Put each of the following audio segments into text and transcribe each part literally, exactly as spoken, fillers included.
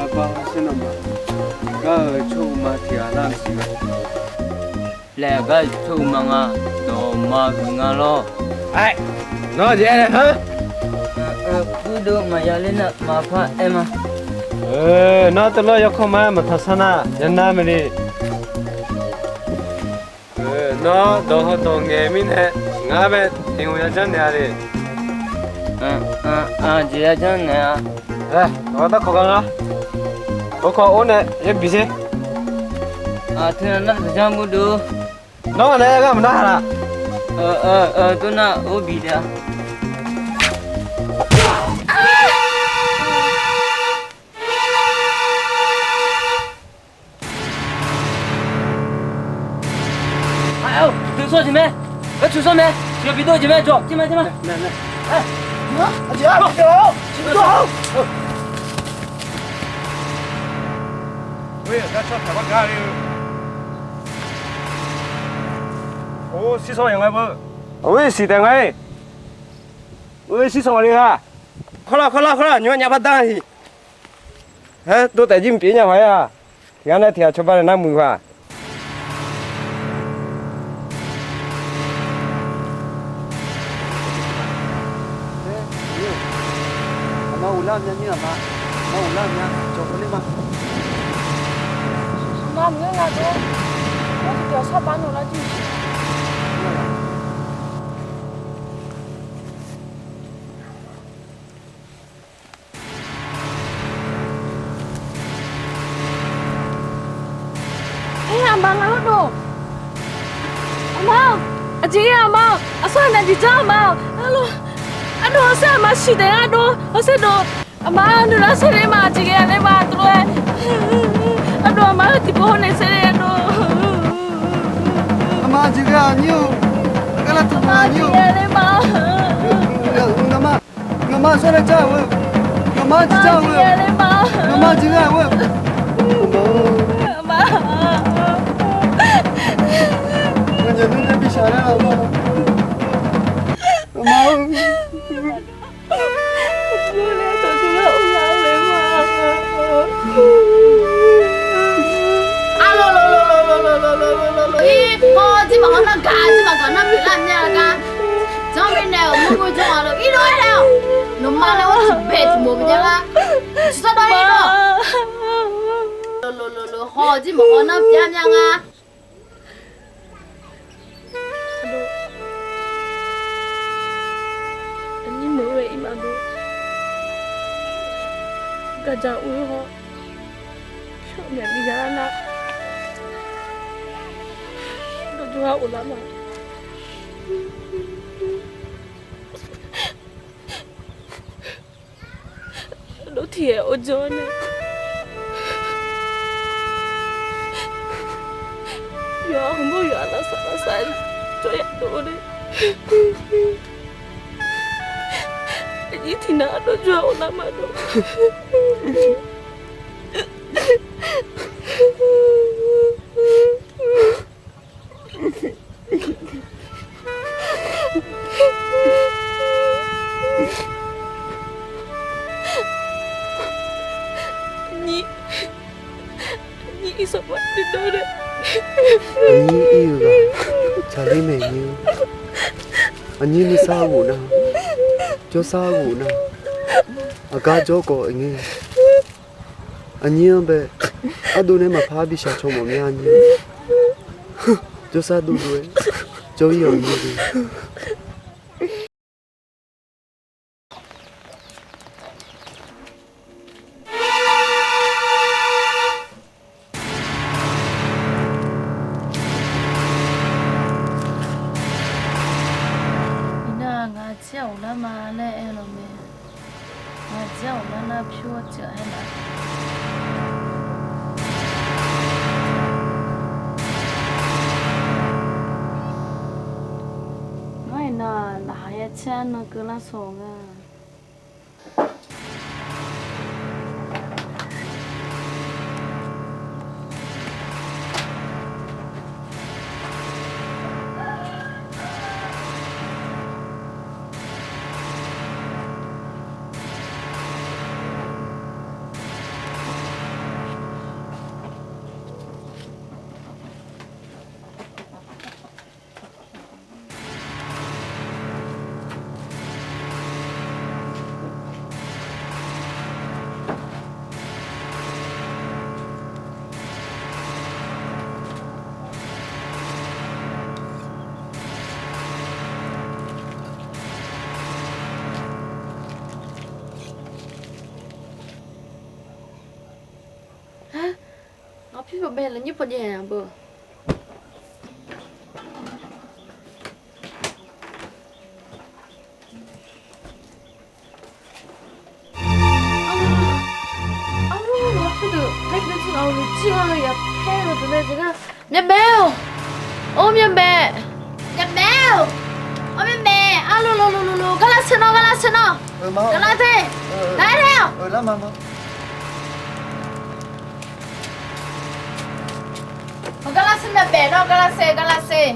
Aqgar, sernawq ma. Gar-euq tsawr-eu ma tiq ghaq lar-eu siq. Laer gar-euq tsawr-eu ma nga, dawqma huiq nga lawr. Aer, nawr jeq aer-a heu. Gurdov maqya ler nar maqpar aer ma. Nawr teulof yawkawr ma maqtaq sar nar yanar maeqle. Nawr dawq haw dawq ngaeq mirnae, ngar bae tiq hmq yajanr naeq-a le. Aqjeq yajanr naeq-a. Aer, nawq-anr darkawq gar lar. Bawrkawq or nae yabi sher. Aqteu nar taqjanr Gurdov. Nawr nae aer gar maqnar ha laf. Dur nar or bi le-a. Aqyawf, deuq sawr jeq mae. Gar cuq sawr mae. Tiqghaq bi dov-eu jeq mae, jawr. Tir ma, tir ma. Or, siqsanq yaq nga beu. Or, siq taef nga-ir. Or, siqsanq le-a. Kawrlar, kawrlar, kawrlar, nymr nyaf bar dar-iq. Haer, dov taef jir mqpyeuf nya paq-aer-a. Tiq ghaq nae tiq ghaq cawba nae nar muiq paq. Aqma maqngeur nga dov. Nawr tiqdeuq sar bar nawq lar jir-iq. Aer, aqma nga lawr dov. Aqma, aqjeq ghae aqma, aqsur aqnav jeq janr aqma. Ardov, ardov, hawsher aqma siq taef-a dov, hawsher dov. Aqma, nuilar saerler ma, aqjeq ghae aqler ma, dov-aer. Ardov, aqma-eu tiqpov hawr nae saerler-a dov. Aqma, aqjeq ghae aqnyir-or, gar lar taq aqnyir-or. Aqjeq ghae aqler ma. Ngaqma, ngaqma sawr nae jar-eu. Ngaqma jeq jar-eu. Ngaqma jeq ghae-eu. Aqma. Nganyaf nmr nae bishaq lar-eu ma. Ngaqma-or. Arlolo, ir paw jir maqhaw nar gaq jir maqgaq nar pyeuflar mya gar. Janr mirnae-euq murmur janr-a lo, ir lo-aer laer-awq. Nawqma nae-awr tiqbae tiqmoq maqjav lar. Tiqsawr dawr ir lo. Lolo, haw jir maqhaw nar pyeuflar mya nga. Aqnyir meuq-eu-aer ir maqdov. Gaqjaq uiq-eu haw, pyawr myaq bi ya lar nar, dawrjawr-aer of lar ma. Aqdov tiq ghae-awr janr nae, yawqha hmq-anr yawqha lavsav lavsav-aer jawr yadov nae, aqnyir tiqnan aqdov jawr-awr nar maqdov. Aqnyir, aqnyir ir sanqpaq dovdov nae, aqnyir ir-eu ghaq tsaqler maeq nyir. Aqnyir nuisar ghof nar, jawrsar ghof nar, aqgar jawr khawf aqnyir. Aqnyir-anr bae ardov nae maqpar bishaq caw mawf mya aqnyir. Jawrsar dovdov-aer jawr-ir-awq aqnyir. Iqnan ngaq jir-aq ghoflar ma laer aer-eu lawr mae. Ngaq jir-aq ghoflar nar pyur-awr tiq ghaq aer laf. Ngar iqnan laqkhaq ya caer-anr nan keuvlar sawq-eu nga. Nyir paw bae laf nyir paw jae-a beu. Arlawr, lafkhoer deuq laer gui jir-awq, luf jir-a, yaqpaer-eu deuq nae jeq gar. Myavbaef-or, or Myavbaef, Myavbaef-or, or Myavbaef, arlawr, lawr, lawr, lawr, gar lavsher nawr, gar lavsher nawr, gar lavsher, gar lavsher-awq. Gar lavsher, Myavbaef nawr, gar lavsher, gar lavsher.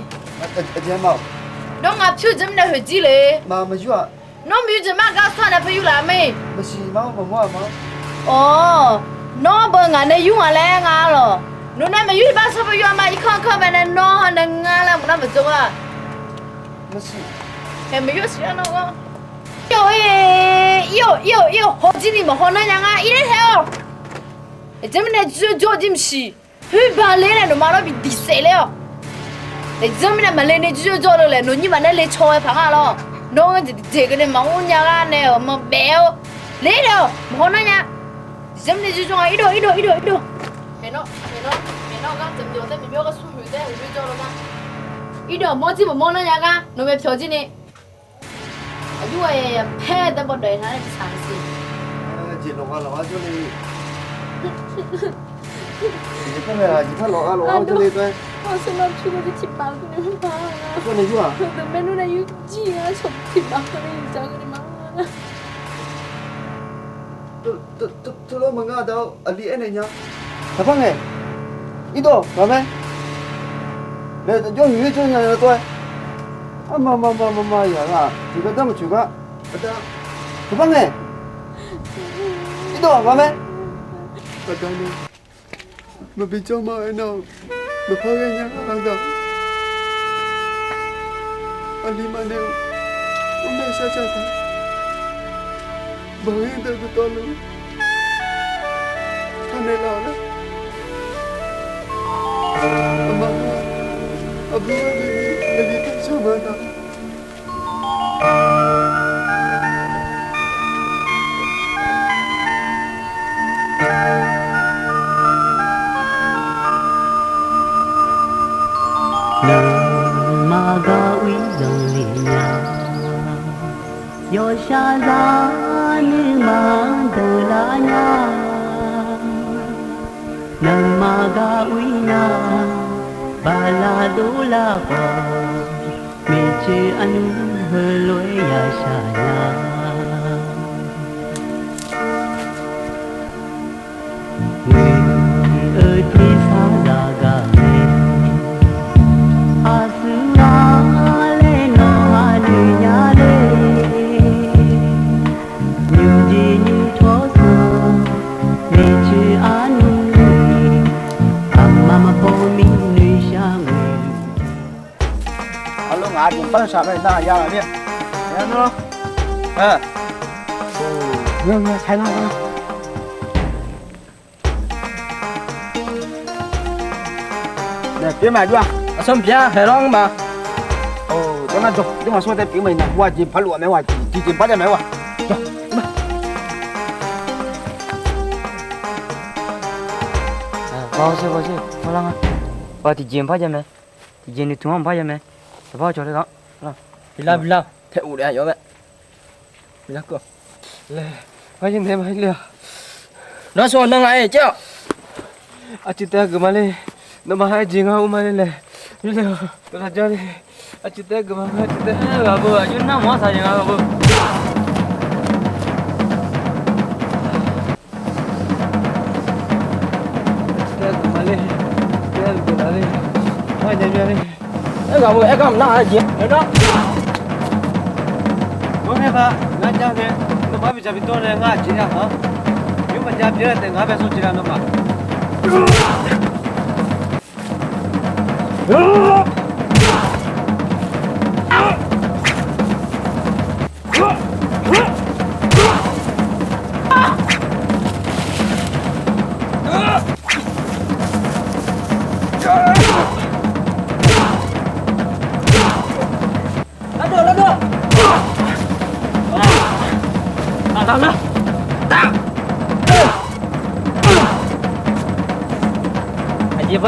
Nawr ngaq pyur jeq mirnae khoeq jir le. Nawr maqyur jeq ma, gar sar nae pyur yur laf mae. Awq, nawr beu ngaq nae yur ngaq laer nga lawq. Nawq nae maqyur tiqpav sar pyur yur-a ma, irkanr kanr bae nae nawr nae ngar laer maqnar maqjawr-a. Maqyur siq-a nawr. Ir-awq, ir-awq, ir-awq, ir-awq, hawjir ni maqhaw nar nya ngar, ir laer taef-awq. Aqjeq mirnae jir jawr jir maqsiq. Khoer bale nae nawqma lawr bi diq saef ler-awq. Aqjeq mirnae maqle nae jir jawr jawr le laer nawq nyir maqnae le caw-aer paq nga lawr. Nawr-anr jeq tiqjeq keuvni maqmr nya gar nae-euq maqbaef-awr ler nae-awq, maqhaw nar nya. Aqjeq mirnae jir jawr-a, ir dawq, ir dawq, ir dawq, ir dawq. Haeq nawr, haeq nawr, haeq nawr gar jawr myawq tae myawq gar smrhuiq tae heulof-aer jawr-a gar. Ir dawq mawr jir maqmawr nar nya gar nawq mae pyawq jir ni. Aqyur-aer paer dae bawdaef nar-aer bi saq-eu siq. Jeq lawqga lawqgar jawrle. Jeq par mae-aq, jeq par lawqga lawqgar jawrle tae. Aqsur nar pyur-eu tiqbaq keuvni ma. Aqsur nae yur-aq. Heudeuq maernmr nae yur jir-a, shawq tiqbaq keuvni yur dzaq keuvni ma. Teulof maqnga daq-eu aqli aernaeq nya. Taqpar ngae. Irdawq ghaq mae. Nae jawr huiq-ir jawr nya-a tov-aer. Arma ma ma ma ma yaq ghaq tiqgar dar maqcoeq gar. Taqpar ngae. Irdawq ghaq mae. Aqda nae maqbi jawr ma aernar-eu, maqpar ghae nya-a ardaq. Aqli maqnaeq-eu, mr nae shar cav taq. Banq-ir deuq dawqtawvluf, taqnaeq laf-awq laer. Aqma, aqbur gharduq aqli taqshar ma taq. Nuima gar uir zanqler nya. Yawshaq zaq nuima deuq lar nya. Nuima gar uir nya. Bala dov lar khawf, miqcoeq arnymr heulof-aer yashaq nya. Noeq-eu tersar zaqgaq mae, aqsur ghaq laer nawq-anr noeq nya le. Nymrjeq nymrtawr sanq, miqcoeq arnymr noeq, aqma maqbaw mir noeqshaq ngoeq. Arlawr, ngaq-aq jeq par shaq mae nar ya laf mir-a. Nae, pyeuf ma jawr-a. Aqsur pyeuf-a, haeq lawr ma. Dawrnar jawr, jawr ma smr tae pyeuf ma iqnan wa jeq par luf-a mae wa, jeq jeq par jav mae wa. Jawr. Tiqjeq par jav mae. Tiqjeq noeqtmq-anr par jav mae. Taqpar cawq le-awr. Bilav bilav tae uq daef-a yawf mae. Bilav keuv. Laer, ngar yawnaeq ma le-aq. Nawr smr-awq, nawr ngaq-aer caer-awq. Aqcuiv taef-aer geuf ma le. Nawmaf-aer jeq ngar ur ma le laer. Yawlaeq-awq, dawqtaq jawr le. Aqcuiv taef-aer geuf ma, aqcuiv taef-aer. Ghaq beu, aqjox nar mawr saq jeq nga ghaq beu. Aqcuiv taef-aer geuf ma le. Taef-aer geuf laf le. Nar nya mya le. Aer ghaq beu, aer gar mq nar-a jeq. Nawr ngae ma, ngar jav ngae, nawmaf-anr bidzaq bidawr nae ngar aqjeq ya-anr, nymr maqjav pyeuf-aer taef ngaq-anr bae sawr jeq la nawmaf.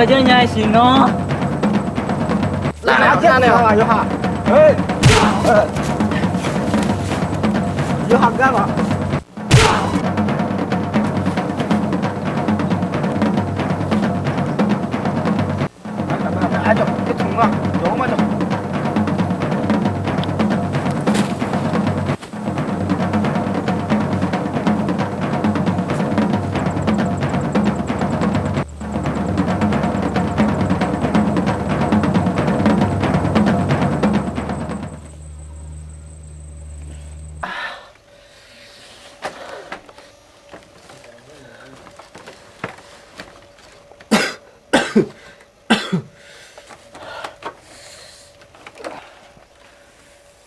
Janrnya siq nawr. Yawhaq gar ma.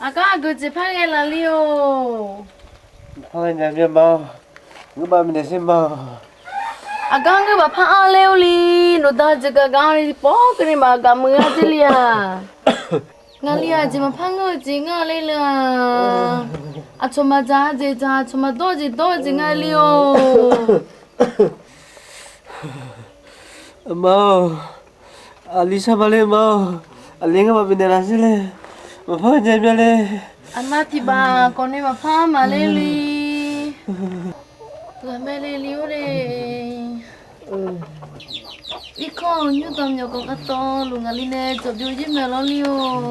Aqgar aqgeujeq par ghae laf le-or. Par ghae nya mya ma-awr, ngeur baf bifnaeq sher ma. Aqgar ngeur baf par-anr ler-or li, noeqda jeq gaq gaq-anr li pawr keuvni maqgaq muiq-a dzer li-aq. Ngaqli-aq jeq maqpar ngeur-eu jeq ngar ler le-aq. Aqcawq maqdzaq-eu jeq dzaq, aqcawq maqdawr-eu jeq dawr-eu jeq ngar le-or. Aqma-or, aqli shar ma ler ma-or, aqli ngar maqbifnaeq laf sher le, maqpar nya mya le. Aqma tiq baf khawf nae maqpar maqler li. Ghaqmae le li-or le. Irkanr-euq nymrdanq myawqganq gartawvluf ngaqli nae dzawqbyov jir maeq lawr le-or.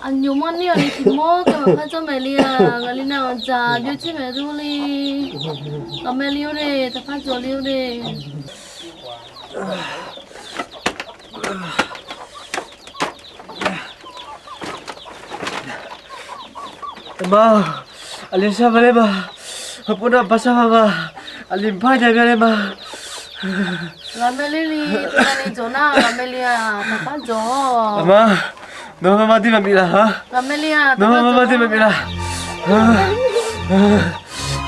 Aqnyoq mawrnir-awq ni tiq mawr kae maqpar jawr maeq le-aq. Ngaqli nae anqdzaq byov jir maeq dur le. Ghaqmae le-or le, taqpar dzawq le-or le. Aqma, aqli shar ma ler ma. Heupov nar bar shar ma ma. Aqli maqpar nya mya ler ma. Ghaqmae ler li, teunav ni dzawq nar ghaqmae le-aq, taqpar dzawq-awq. Aqma, nawr mar mar dir maqbif laf-a. Ghaqmae le-aq, nawr mar mar dir maqbif laf.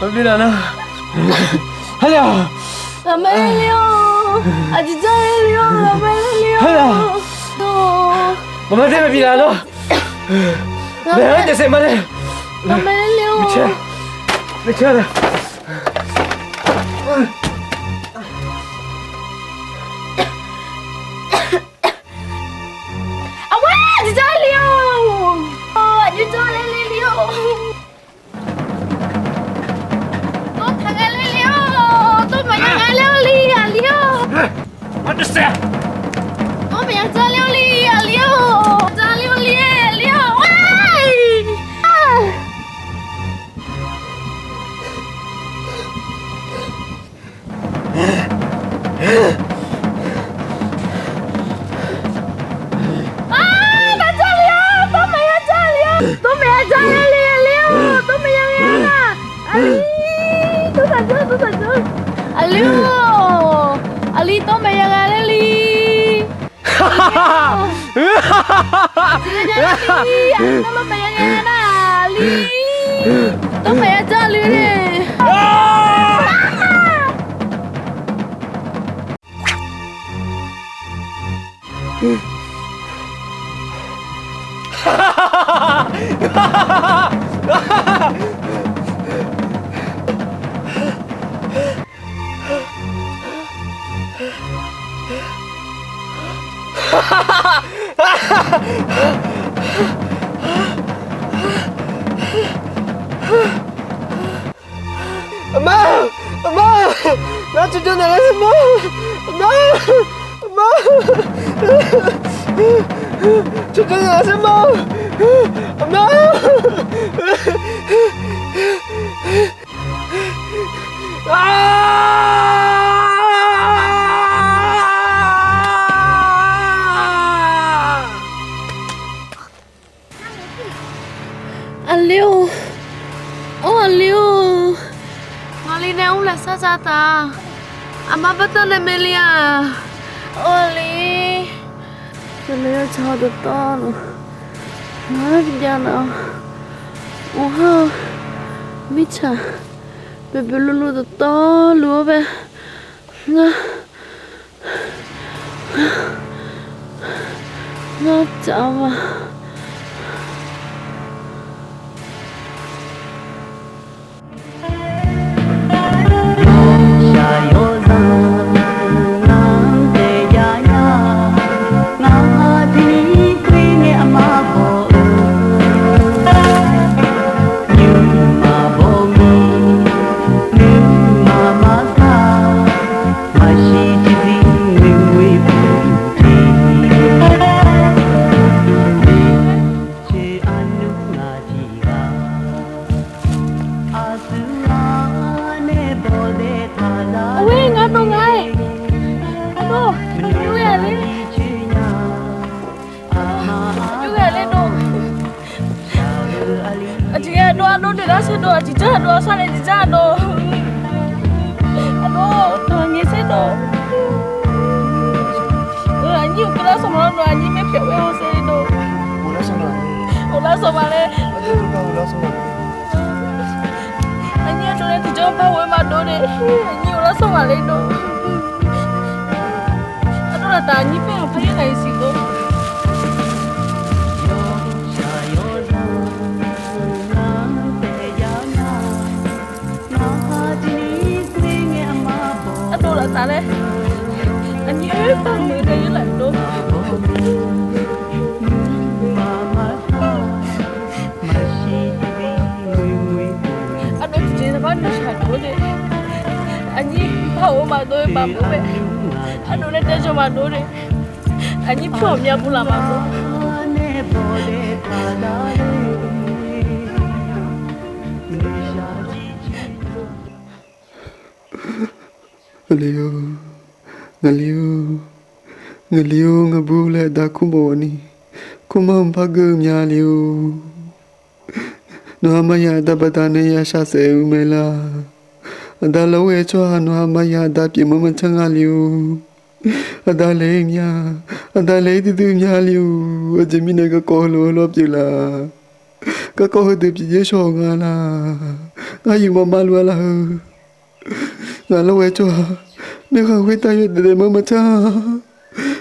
Maqbif laf nar. Ghaqmae le-or. Aqjeq dzar le-or, ghaqmae le-or. Ghaqmae le-or. Ghaqmae le-or. Ghaqmae le-or. Aqwar, aqjeq dzar le-or. Aqjeq dzar le le le-or. Tov taq ghae ler le-or. Tov maqya ghae ler-or li aqli-or. Tov maqya dzar ler-or li aqli-or. Dzar ler-or li aqli-or. Aqli, tov maqya dzar le-or. Tov maqya dzar le le aqli-or. Tov maqya ghae nar. Aqli, tov taq dzar, tov taq dzar. Aqli-or. Aqli tov maqya ghae ler li. Aqli, tov maqya ghae nar aqli. Tov maqya dzar le le. Aqma, aqma, ngar tiqjawr naeqlar sher ma. Aqma, aqma, tiqjawr naeqlar sher ma. Aqma. Aqli-or, or aqli-or, ngaqli nae urlaf sar za taq. Aqma bartanr nae maeq le-aq. Or aqli, yawlaeq yawtsaq-eu dawqtawvluf ngar bijav nar-awq. Mqhar-eu mirtsaq boeqboeq luvluv dawqtawvluf-anr bae ngar, ngar tsaf-eu ma. Maqshaq yawzanq nar-eu taef jav Lar saerdov-aq tiqjar dov, sharnae tiqjar dov. Aqdov, nawq-aq nyae saerdov. Aqnyir uqkeuv lar sanq maqlor, nawq aqnyir maer pyaeq ghae-awr saerdov. Aqnyir aqdov nae tiqjar bar ghof-aer maqdov de. Aqnyir uqlar sanq maqler dov. Aqdov laftav aqnyir paer-anr par-aer ghaq-iq siq dov. Aqdov laftav laer aqnyir oer par muiq-eu nae yawr laf dov. Aqdov tiqjeq taqpar noeqshaq dov-ar de. Aqnyir par ghof-eu maqdov-aer baq mawf-aer, aqdov nae dae jawr maqdov de. Aqnyir pyawr ghawqmya buvlaf maqdov. Ngaqli-or, ngaqli-or, ngaqli-or, ngaqbur laer aqda kurmawf ni, kurmanr-anr par geur-eu mya le-or. Nawqha maqya aqda baqdanae ya shaqsaef-eu mae la? Aqda lawr ghae tsawrhaq nawqha maqya aqda pyeufmanr maqtsanr nga le-or. Aqda laeq-ir mya, aqda laeq-ir duidui mya le-or. Aqjeq mirnae garkawv heulof-aer lawr pyeuf laf? Garkawv heudeuq pyeuf-ir shawr nga laq? Ngar yuif maqma luf-a laf heu. Ngaq lawr ghae tsawrhaq, mirkhanq khoertav yawdaef daefmanr maqtsanr,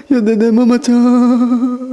yawdaef daefmanr maqtsanr.